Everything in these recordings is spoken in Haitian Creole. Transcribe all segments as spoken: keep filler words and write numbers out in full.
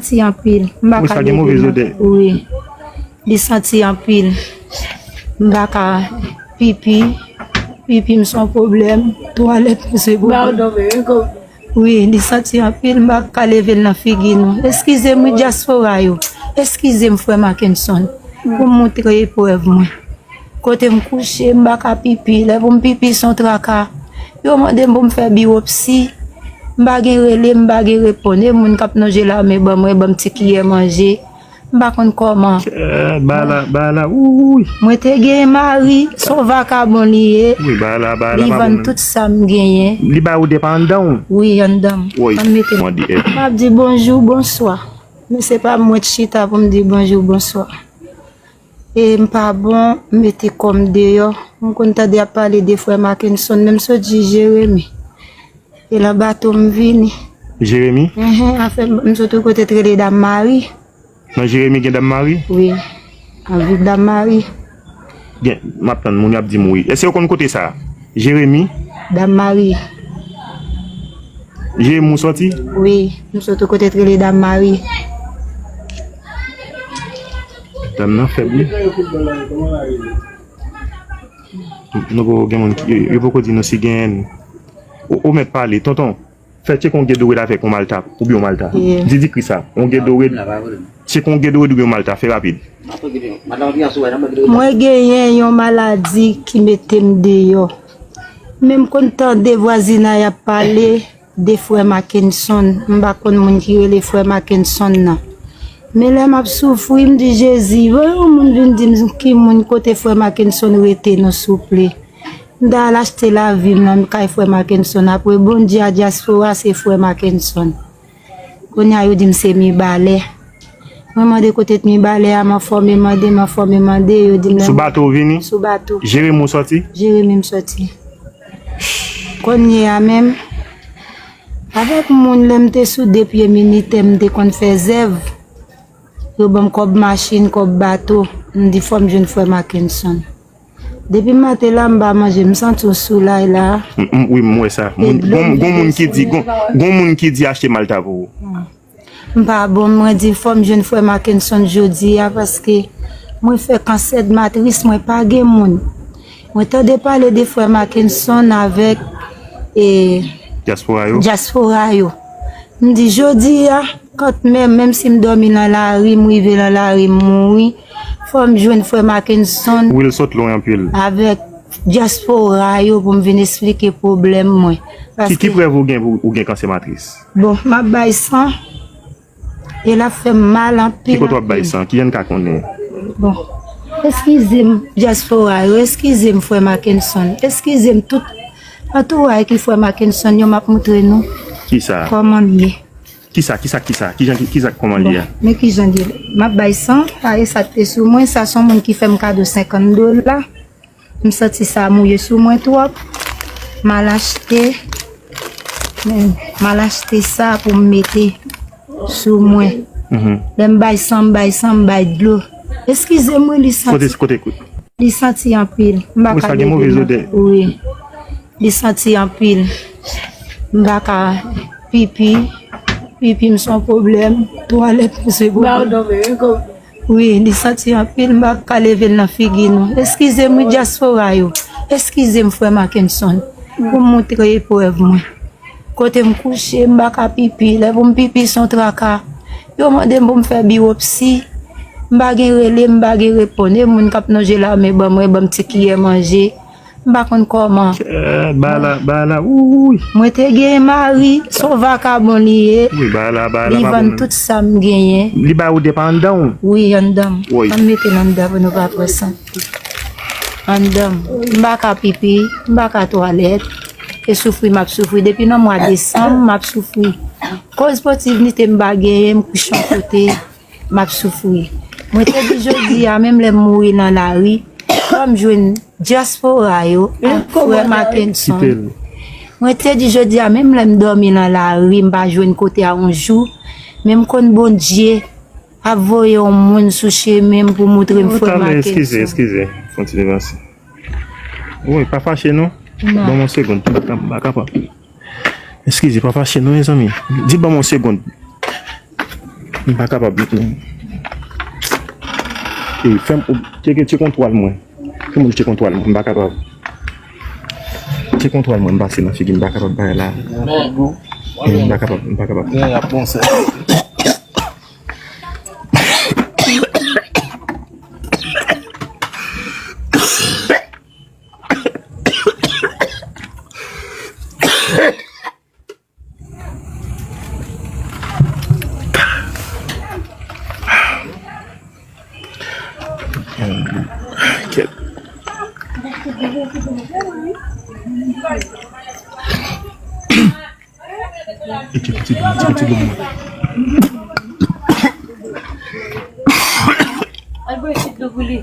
Santi anpil. M pa ka leve nan. Wi. Li santi anpil. M pa ka pipi. Pipi m se yon pwoblèm. Twalèt m se pwoblèm. Wi, li santi anpil. M pa ka leve l nan figi nou. Eskize m, wi, dyaspora yo. Eskize m, frè Mackenson. Pou m montre eprèv mwen. Kote m kouche, m pa ka pipi. Lè pou m pipi, se yon traka. Yo mande m pou m fè biwopsi. M pa gen rele, m pa gen reponn. E moun k ap lonje lanmen ban mwen, ban m ti kiyè manje. M pa konn kòman. Bagay la, bagay la, wouy. Mwen te gen mari, se yon vakabon li ye. Wi, bagay la, bagay la pa bon menm. Li vann tout sa m genyen. Li ba ou dèyè pa anndan w? Wi, anndan m. Wi. Ann mete m. M ap di bonjou, bonswa. Men se pa mwen k chita pou m di bonjou, bonswa. E m pa bon, m mete kò m deyò. M konn tande y ap pale de frè Mackenson, men m sot di Jeremi. E lan bato m vini. Jeremi? Enhen, afè m, m sot yon kote t rele Dam Mari. Nan Jeremi gen Dam Mari? Wi. An vil Dam Mari. Gen, m ap tann moun y ap di m wi. Èske w konn kote sa? Jeremi? Dam Mari. Jeremi ou sòti? Wi, m sot yon kote t rele Dam Mari. Dam nan fèb wi. Nou poko gen moun ki, yo poko di nou si gen. Ou, ou mèt pale, tonton. Fè tcheke yon gen dowèd avèk yon malta, oubyen yon malta. Di, di kri sa. Yon gen dowèd. Tcheke yon gen dowèd oubyen yon malta, fè rapid. Mwen genyen yon maladi ki mete m deyò. Men m konn tande vwazinay ap pale de frè Mackenson. M pa konn moun ki rele frè Mackenson nan. Men lè m ap soufri, m di, Jezi, voye yon moun vin di m ki moun kote frè Mackenson rete non, souple. M ta al achte lavi m nan kay frè Mackenson. Apre Bondye a dyaspora, se frè Mackenson. Kounye a, yo di m se Mibalè. Mwen mande kote t Mibalè a, m anfòme mande, m anfòme mande, yo di m lè. Sou bato ou vini? Sou bato. Jeremi ou sòti? Jeremi m sòti. Kounye a menm, avèk moun lè m te sou de pye militè, m te konn fè zèv. Yo ban m kòb machin, kòb bato. M di fò m jwenn frè Mackenson. Depi maten la, m pa manje, m santi yon soulay la. M, m, wi, m wè sa. Gon, gon moun ki di, gon, gon moun ki di achte malta pou ou. M pa bon, mwen di fò m jwenn frè Mackenson jodi a, paske mwen fè kansè matris, mwen pa gen moun. Mwen tande pale de frè Mackenson avèk, e, dyaspora yo. Dyaspora yo. M di jodi a, kantmenm, menm si m dòmi nan lari, m rive nan lari, m mouri, fò m jwenn frè Mackenson. Wi, l sot lwen anpil. Avèk dyaspora yo pou m vin esplike pwoblèm mwen. Ki, ki prèv ou gen pou ou gen kansè matris? Bon, m ap bay san. E l ap fè m mal anpil. Ki kote w ap bay san? Kijan n ka konnen? Bon. Eskize m, dyaspora yo. Eskize m, frè Mackenson. Eskize m, tout antouray ki frè Mackenson yo, m ap moutre nou. Kisa? Kòman l ye. Kisa, kisa, kisa? Kijan, ki, kisa, kòman l ye a? Bon, men kijan l ye. M ap bay san, pa e sa k te sou mwen. Sa se yon moun ki fè m kado senkant dola. M santi sa mouye sou mwen twòp. M al achte, men, m al achte sa pou m mete sou mwen. Lè m bay san, m bay san, m bay dlo. Eskize m wi, li santi. Kote, kote, kote? Li santi anpil. M pa ka leve non. Wi. Li santi anpil. M pa ka pipi. Pipi m se yon pwoblèm. Twalèt m se pwoblèm. Wi, li santi anpil, m pa ka leve l nan figi nou. Eskize m wi, dyaspora yo. Eskize m, frè Mackenson, pou m moutre eprèv mwen. Kote m kouche, m pa ka pipi. Lè pou m pipi, se yon traka. Yo mande m pou m fè biwopsi. M pa gen rele, m pa gen reponn. E moun k ap lonje lanmen ban mwen, ban m ti kiyè manje. M pa konn kòman. Bagay la, bagay la, wouy. Mwen te gen mari, se yon vakabon li ye. Wi, bagay la, bagay la pa bon menm. Li vann tout sa m genyen. Li ba ou dèyè pa anndan w? Wi, anndan m. Wi. Ann mete l anndan pou nou pa pran santi. Anndan m. M pa ka pipi, m pa ka twalèt. E soufri m ap soufri. Depi nan mwa desanm, m ap soufri. Koz pòtivnite m pa genyen, m kouche yon kote. M ap soufri. Mwen te di jodi a, menm lè m mouri nan lari, fò m jwenn dyaspora yo ak frè Mackenson. Mwen te di jodi a, menm lè m dòmi nan lari, m pa jwenn kote a yon jou, men m konn Bondye ap voye yon moun sou chemen m pou moutre m frè Mackenson. Eskize, eskize. Kontinye vanse. Wi, pa fache non. Non. Ban m yon segonn. M pa kapab. Eskize, pa fache non, mezanmi. Di ban m yon segonn. M pa kapab, non. E, fè m, tcheke, tcheke yon twal mwen. Fè m tcheke yon twal mwen, m pa kapab. Tcheke yon twal mwen, m pase nan figi m, m pa kapab bay la. Men, m pa kapab, m pa kapab. Men, y ap bon sè. Kèt. E ti piti dlo, ti piti dlo mwen. Al bwè ti dlo pou li.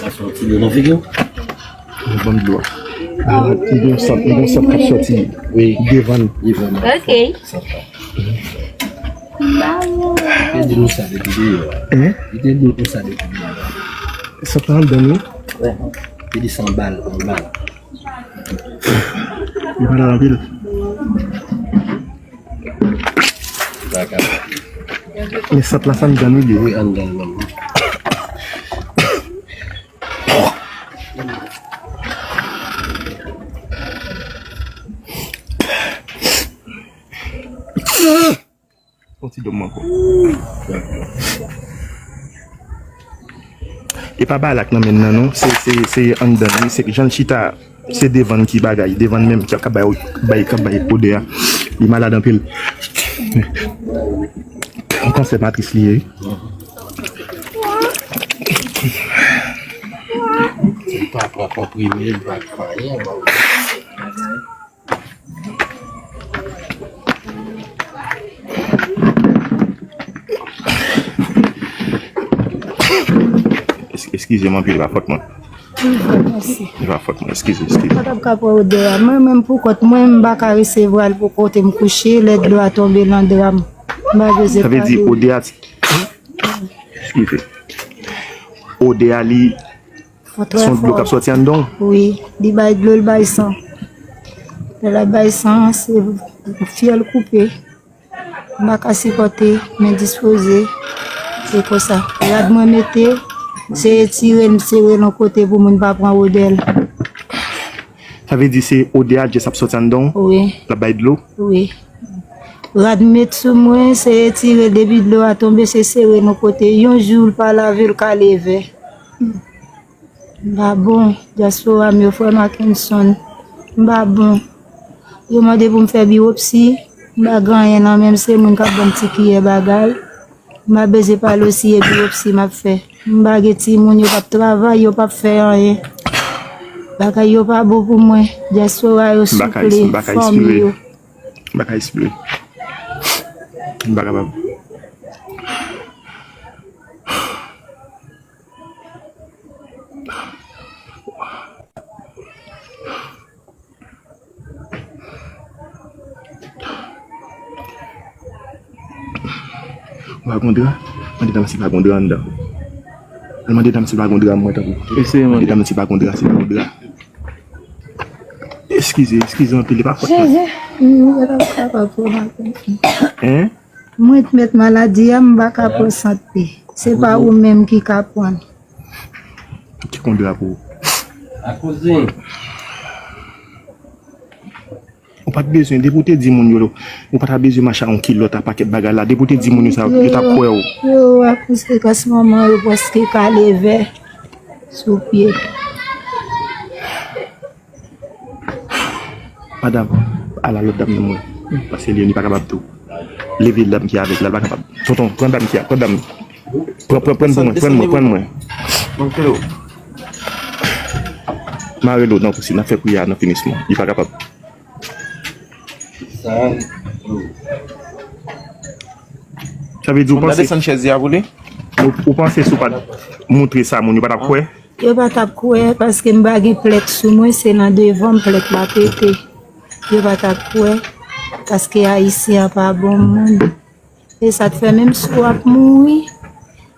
Sa soti dlo nan figi w? Ban m dlo a. Li gen yon sant, li gen yon sant k ap soti devan l. Devan l. Ok. Sant la. Li te dlo sa depi deyò a. Hein? Li te dlo sa depi deyò a. Sant la anndan wi. Li di se yon bal, yon bal. Li pa la anpil. Men sant la, se anndan wi li ye. Wi, anndan l menm. Yon ti dlo m ankò. E pa bagay la k nan men l nan non, se, se, se anndan li, se jan l chita, se devan l ki bagay, devan l menm k ap bay, bay, k ap bay odè a. Li malad anpil. Yon kansè matris li ye. Li pa pran konprime, li pa pran anyen. Es-, eskize m anpil, pa fòt mwen. Li pa fòt mwen, eskize, eskize. Mwen t ap ka pran odè a. Mwen menm pou kont mwen, m pa ka resevwa l pou kote m kouche, lè dlo a tonbe nan dra m. M pa bezwen pale. Sa vle di odè a, eskize. Odè a li Fò trè fò. Se yon dlo k ap sòti anndan w? Wi, li bay dlo, l bay san. Lè l ap bay san, se fyèl koupe. M pa ka sipòte, m endispoze. Se konsa. Rad mwen mete, se etire l, m sere l yon kote pou moun pa pran odè l. Sa vle di se odè a just ap sòti anndan w? Wi. L ap bay dlo? Wi. Rad m met sou mwen, se etire l depi dlo a tonbe, se sere l yon kote. Yon jou, l pa lave, l ka leve. M pa bon, dyaspora m yo, frè Mackenson, m pa bon. Yo mande pou m fè biwopsi, m pa gen anyen nan men m, se moun k ap ban m ti kiyè bagay. M pa bezwen pale osi, e biwopsi m ap fè. M pa gen timoun, yo p ap travay, yo p ap fè anyen. Bagay yo pa bon pou mwen, dyaspora yo, souple, fanmi yo. M pa ka espere. M pa kapab. Ou pa gon dra? Mande dam si pa gon dra anndan. Al mande dam si pa gon dra mwen tankou. Eseye mande. Mande dam si pa gon dra, si pa gon dra. Eskize, eskize anpil, e pa fòt mwen. Jezi, m pa t ap kapab pran. Hein? Mwen t met maladi a, m pa ka pran sant li. Se pa ou menm ki ka pran. Ki konn drapo. Akoze. Ou pa t bezwen, depi w te di moun yo, ou pa ta bezwen mache a yon kilòt a pakèt bagay la, depi w te di moun yo sa, yo t ap kwè w. Yo, yo, akoze kòs manman yo prèske ka leve sou pye. Madanm, ala lòt dam nan mwen. Paske li, li pa kapab tou. Leve dam ki avèk la, li pa kapab. Tonton, pran dam ki a, pran dam. Pran, pran, pran pou mwen, pran mwen, pran mwen. Mare l nan kousi, n ap fè priyè a nan finisman. Li pa kapab. Sa vle di ou panse, ou, ou panse si w pa t montre sa moun, yo pa t ap kwè? Yo pa t ap kwè, paske m pa gen plèk sou mwen, se nan devan m plèk la pete. Yo pa t ap kwè, paske ayisyen an pa bon moun. E sa t fè menm si w ap mouri,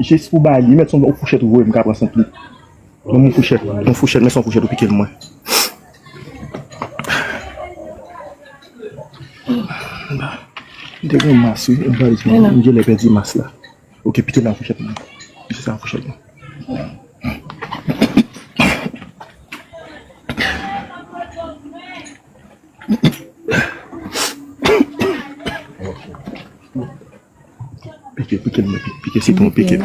Jis pou ba li, mèt se yon fouchèt ou voye m ka pran sant li. Ban m yon fouchèt, yon fouchèt, men se yon fouchèt ou pike l mwen. M te gen mas wi, m pral di, m genlè pèdi mas la. Ok, pike l nan fouchèt mwen. Pike sa nan fouchèt mwen. Pike, pike l mwen, pike sitwon, pike l.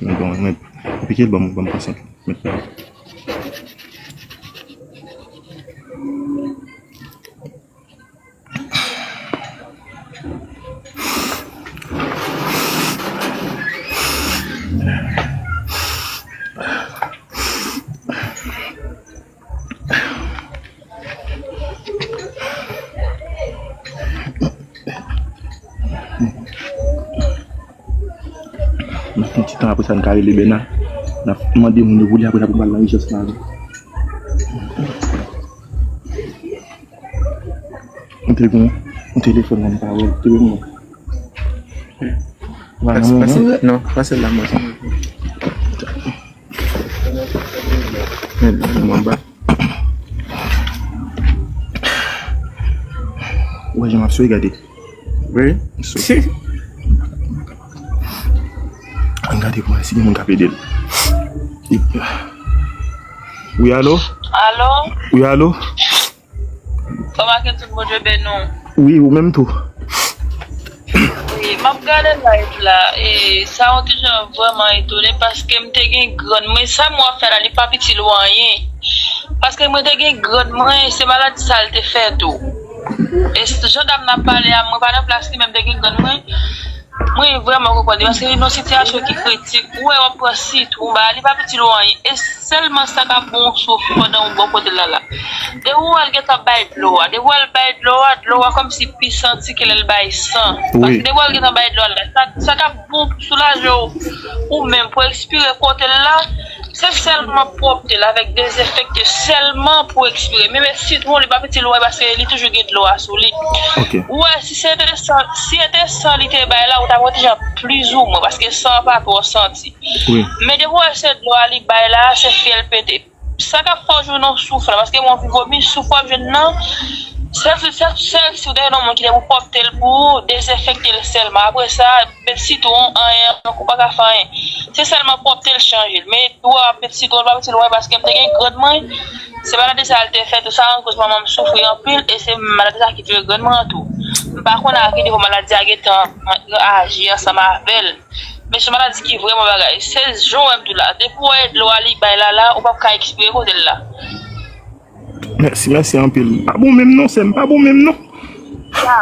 Mwen bon, mwen pike l, ban m, ban m pase. Mèt la. Sa n ka rele Bèna. N ap mande moun yo pou li, apre n ap pral nan ijans lajan. M te gen yon telefòn nan, m pa wè l, te gen yon. Pase, pase, non, pase la, mwen. Men, men, mwen ba. Wè, jan m ap swe, gade. Wi. Sou. An gade pou wè si gen moun k ap ede l. Wi, alo? Alo? Wi, alo? Kòman ke tout Bondye beni w? Wi, ou menm tou. Wi, m ap gade live la. E, sa yon ti jan vrèman etone paske m te gen grann mwen. Sa m w ap fè la, li pa itil w anyen. Paske mwen te gen grann mwen, se maladi sa l te fè tou. E s-, jan dam nan ap pale a, mwen pa nan plas li, men m te gen grann mwen. Mwen vrèman konprann li, paske li nan sitiyasyon ki kritik. Ou wè, w ap pran sitwon, ba, li pa itil w anyen. E sèlman sa k ap bon w souf pandan w bò kote l la la. Depi w wè l gentan bay dlo a, depi w wè l bay dlo a, dlo a kòmsi pi santi ke lè l bay san. Wi. Paske depi w wè l gentan bay dlo a la, sa, sa k ap bon soulaje w, ou menm pou ekspire kote l la, se sèlman pwòpte l avèk dezenfekte sèlman pou ekspire. Men, men sitwon, li pa itil w anyen paske li toujou gen dlo a sou li. Ok. Ou wè, si se te san, si se te san li te bay la, ou ta wè ti jan plizoumwen, paske san an pa twò santi. Wi. Men depi w wè se dlo a li bay la, se fyèl pete. Sa k ap fè w jwenn yon souf la, paske w anvi vomi, souf w ap jwenn nan, sèl, sèl, sèl si w te jwenn yon moun ki te pou pwòpte l pou ou, dezenfekte l sèlman. Apre sa, met sitwon, anyen ankò, ou pa ka fè anyen. Se sèlman pwòpte l chanje l. Men dlo a, met sitwon, l pa itil w anyen, paske m te gen grann mwen, se maladi sa l te fè tou, sa rann koz manman m soufri anpil, e se maladi sa ki tiye grann mwen an tou. M pa konn a ki nivo maladi a gentan aji ansanm avè l. Men se maladi ki vrèman bagay. Se jan w wè m di w la. Depi w wè dlo a li bay la la, ou p ap ka ekspire kote l la. Mèsi, mèsi anpil. Pa bon menm non, sè m, pa bon menm non. Ya.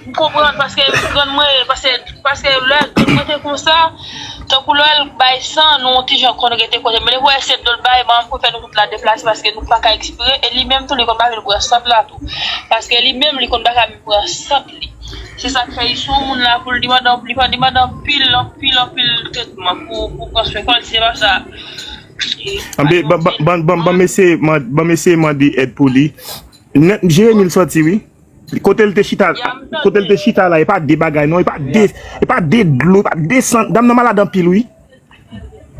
M konprann, paske grann mwen, paske, paske lè grann mwen te konsa, tankou lè l bay san, nou yon ti jan konn rete kote. Men depi w wè se dlo l bay, manman m prefè nou tout la deplase paske nou pa ka ekspire. E li menm tou, li konn pa vin pran sant la tou. Paske li menm, li konn pa ka vin pran sant li. Se sa k fè li se yon moun la pou l demande, li pa demande anpil, anpil, anpil tretman pou, pou pran swen kò l, si se pa sa. Anben, ban, ban, ban, ban, ban mesye, ban mesye mande èd pou li. Nèt, Jeremi l sòti, wi. Kote l te chita, kote l te chita la, e pa de bagay, non, e pa de, e pa de dlo, e pa de san. Dam nan malad anpil, wi.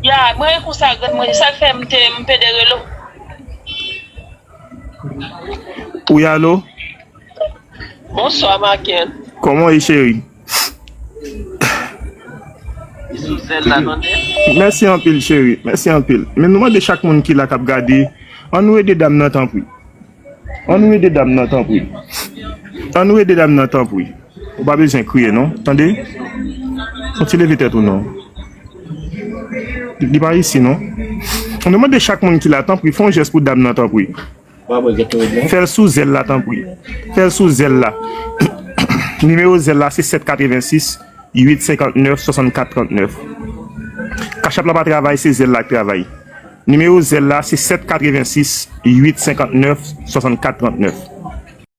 Ya, mwen e konsa, grann mwen, se sa k fè m te, m pede rele w. Wi, alo? Bonswa, Maken. Kòman w ye, cheri? Sou sèl la, tande? Mèsi anpil, cheri. Mèsi anpil. Men nou mande chak moun ki la k ap gade, ann nou ede dam nan, tanpri. Ann nou ede dam nan, tanpri. Ann nou ede dam nan, tanpri. Ou pa bezwen kriye, non. Tande? Fò w ti leve tèt ou, non. Li pa isi, non. Ann nou mande chak moun ki la, tanpri, fè yon jès pou dam nan, tanpri. Fè l sou zèl la, tanpri. Fè l sou zèl la. Nimewo zèl la, se sèt katrevensis, uit senkantnèf, swasannkat trannèf. Cash App la pa travay, se zèl la k travay. Nimewo zèl la, se sèt katrevensis, uit senkantnèf, swasannkat trannèf.